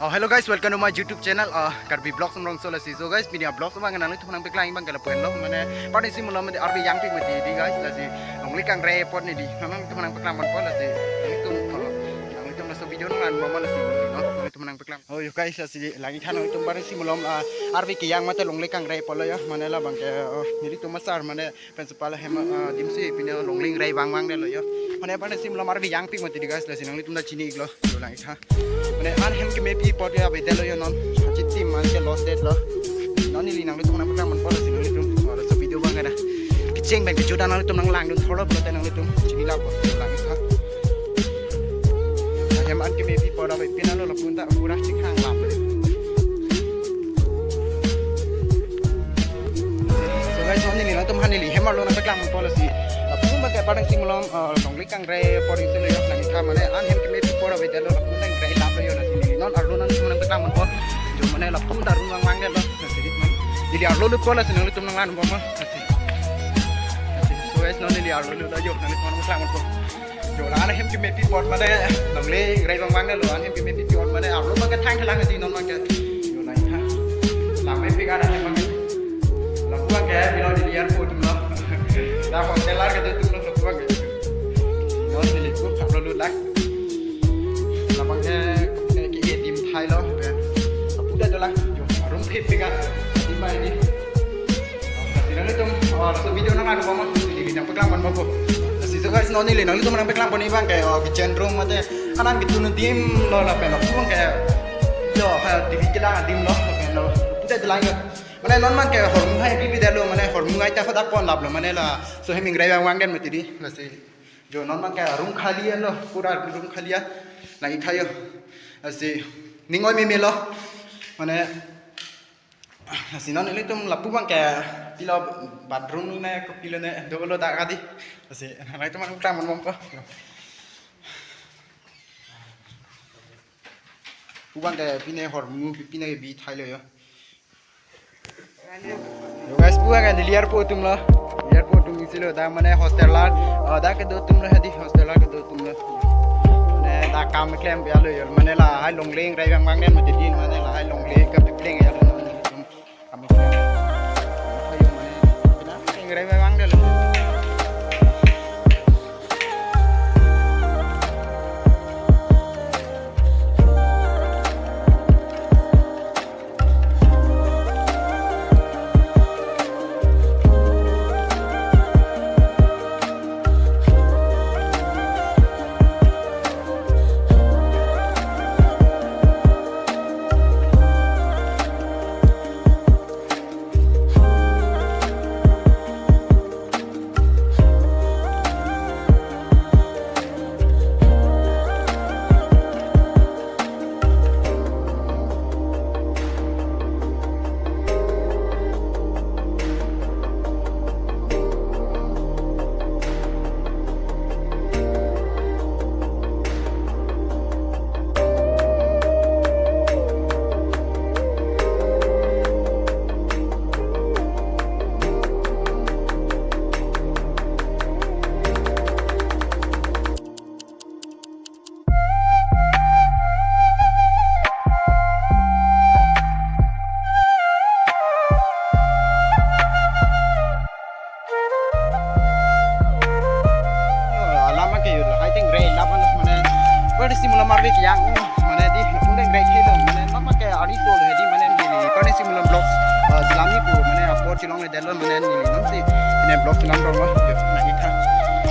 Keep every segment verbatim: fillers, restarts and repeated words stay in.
Oh, hello guys, welcome to my YouTube channel, uh, Karbi Vlogs Umrongso. Lasi, so guys, pini a-vlogs abang nanglitum nangpaklang abang ke lapu-an lo, mane, parnisi malom mate arve jangpik mati di guys, lasi longle kangrai apot ne di, nanglitum nangpaklang ponpo, lasi nanglitum, uh, nanglitum laso video nanglang ponpo, lasi, no, nanglitum nangpaklang. Oh, yo guys, lasi langtha, nanglitum parnisi malom, uh, arve kejang mate longle kangrai apot lo yo, mane labang ke, uh, nelitum asar, mane, principal ahem, ah, adim si pine longle ingrai vangvang detlo yo. Mane parnisi malom arve jangpik mati di guys, lasi nanglitum ta chini iklo, yo langtha. Mane an hem kemepi apot ya ave detlo yo non. Achitim an ke loss detlo. Non neli nanglitum nangpaklang ponpo, lasi nanglitum, oh, laso video abang ke da kecheng pen kejut an nanglitum nanglangdun thorlo pulote nanglitum chini lapo, yo langtha. Ahem an kemepi apot ave pine lo, lapu ta pura chinghang lap. So guys, non neli nangtum aphan neli hem arlo nangpaklang ponpo, lasi lapu abang ke parnisi malom, uh, longle kangrai apot isi lo yo, langtha, mane an hem kemepi apot ave detlo, lapu ta ingrai lap lo yo, lasi neli non arlo nangtum nangpaklang ponpo. Yo, mane lapu ta arun vangvang detlo, lasi neli arlo lutpo, lasi nanglitum nanglang ponpo, lasi. Lasi, so guys, non neli arlo lutlo yo, nanglitum nangpaklang ponpo. Yo, la an hem kemepi apot mane longle ingrai vangvang detlo, an hem kemepi apot mane arlo abang ke thang thelang di non abang ke. Yo, langtha. Langmepik an hem abang ke. Lapu abang ke pilo di airport atum lo. La hotel lar kedo atum lo lapu abang ke. Non neli ko arlo lut lang. Labang ke, ke, ke adim thailo. Lapu ta dolang. Yo, room thepik an. Di mai di. Lasi nanglitum, oh, laso video nanglang ponpo, neli nangpaklang ponpo. Lasi, so guys, non neli nanglitum nangpaklang pon abang ke, oh, kitchen room mate, anan ketun adim lo lapen lapu abang ke, yo, ha, T V kelang adim lo lapen lo, puta dolang yo. Mane non abang ke hormu hai pipi detlo, mane hormu hai ta khodak pon laplo, mane laso hem ingrai vangvang det mati di, lasi. Yo, non abang ke room khali lo, pura room khali, langtha yo. Lasi ning oi meme lo, mane, lasi non ilitum lapu abang ke pilo, bathroom ne kopilo ne dolo dak adi. Lasi nanglitum nangpaklang ponpo. Pu abang ke pine hormu, pine ke bi thailo yo. Yo guys, pu abang ke neli airport atum lo. Neli airport atum isi lo, dak mane hostel lar, oh, dak kedo atum lo, hadi hostel lar kedo atum lo. Mane dak kam klem ya lo yo. Mane lahai longle ingrai vangvang det mati di, mane lahai longle kapepleng ya lo, mane kam klem. Ayo, mane, pina ingrai vangvang detlo. Alam ke yo, I think great lap an mane. Parnisi malom arve kejang, mane di, undang great hello, mane, lama ke ari to le di, mane, di, parnisi malom vlog, eh, selam ni pu, mane, apor chilong le delo, mane, ni, nang si, ini vlog selam rong lo, yo, nangketha.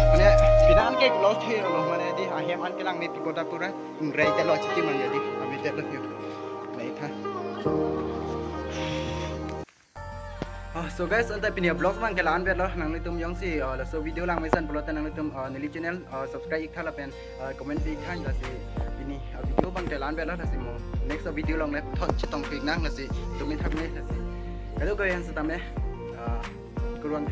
Mane, pina an ke close the lo, mane, di, ahem an kelang ni piko ta pura. Ingrai telo achitim an jadi, avi telo yo. Nangketha. Ah, so guys, anta pini a-vlog abang ke la-an vet lo, nanglitum jongsi, ah, laso video langmesen pulote nanglitum, ah, neli channel, ah, subscribe iktha lapen, ah, comment pi iktha, lasi pini a-video abang ke la-an vet lo, lasi mo next a-video along le thot chetong pik nang, lasi dumi thak me, lasi. Hello guys, setame, ah, kurang